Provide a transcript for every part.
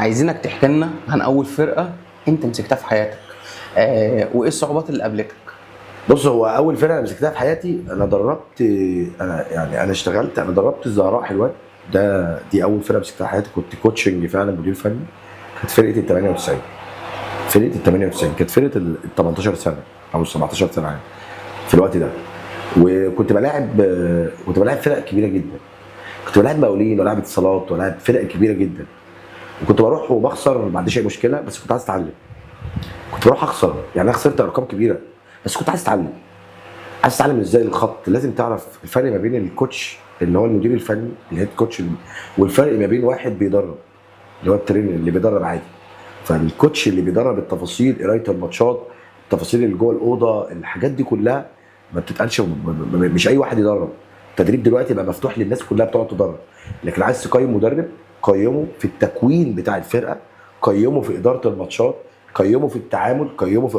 عايزينك تحكي لنا عن اول فرقه انت مسكتها في حياتك، وايه الصعوبات اللي قابلتك؟ بص، هو اول فرقه مسكتها في حياتي انا دربت، انا يعني انا اشتغلت، انا دربت الزهراء حلوان. دي اول فرقه مسكتها في حياتي، كنت coaching فعلا، مدير فني. كانت فرقه ال 98، فرقه ال 98 كانت فرقه ال 18 سنة او ال 17 سنة يعني في الوقت ده. وكنت بلاعب، كنت بلاعب فرق كبيرة جدا، كنت بلاعب مقاولين ولاعب اتصالات ولاعب فرق كبيرة جدا، وكنت بروح وبخسر، ما عنديش اي مشكله، بس كنت عايز اتعلم. كنت بروح اخسر، يعني انا خسرت ارقام كبيرة، بس كنت عايز اتعلم. عايز تتعلم ازاي الخط. لازم تعرف الفرق ما بين ال coach اللي هو المدير الفني ال head coach، والفرق ما بين واحد بيدرب اللي هو ال trainer اللي بيدرب عادي. فال coach اللي بيدرب التفاصيل، قرايه الماتشات، التفاصيل اللي جوه الاوضه، الحاجات دي كلها ما بتتقالش، مش اي واحد يدرب. التدريب دلوقتي بقى مفتوح للناس كلها بتقعد تدرب، لكن عايز تقيم مدرب، قيمة في التكوين بتاع الفرقه، قيمة في ادارة الماتشات، قيمة في التعامل، قيمة في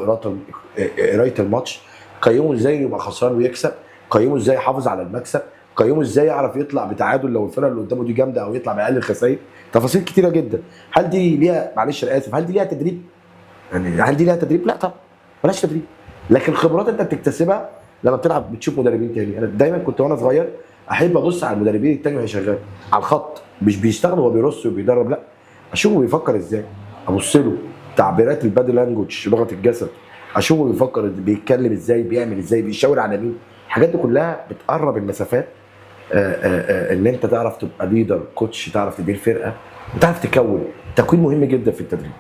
قرايه الماتش، قيمة ازاي يبقى خسران ويكسب، قيمة ازاي يحافظ على المكسب، قيمة ازاي يعرف يطلع بتعادل لو الفرقة اللي قدامه دي جامدة، او يطلع باقل الخسائر. تفاصيل كتيرة جدا. هل دي ليها، معلش انا اسف، هل دي ليها تدريب؟ يعني هل دي ليها تدريب؟ لا طبعا ملهاش تدريب، لكن خبرات انت بتكتسبها لما بتلعب، بتشوف مدربين تاني. انا دايما كنت وانا صغير احب ابص على المدربين التاني وهي شغالة على الخط، مش بيشتغل وهو بيرص وبيدرب، لا، اشوفه بيفكر ازاي، ابص له تعبيرات ال body language، لغة الجسد، اشوفه بيفكر، بيتكلم ازاي، بيعمل ازاي، بيشاور على مين. الحاجات دي كلها بتقرب المسافات، ان انت تعرف تبقى leader coach، تعرف تدير فرقه وتعرف تكون. التكوين مهم جدا في التدريب.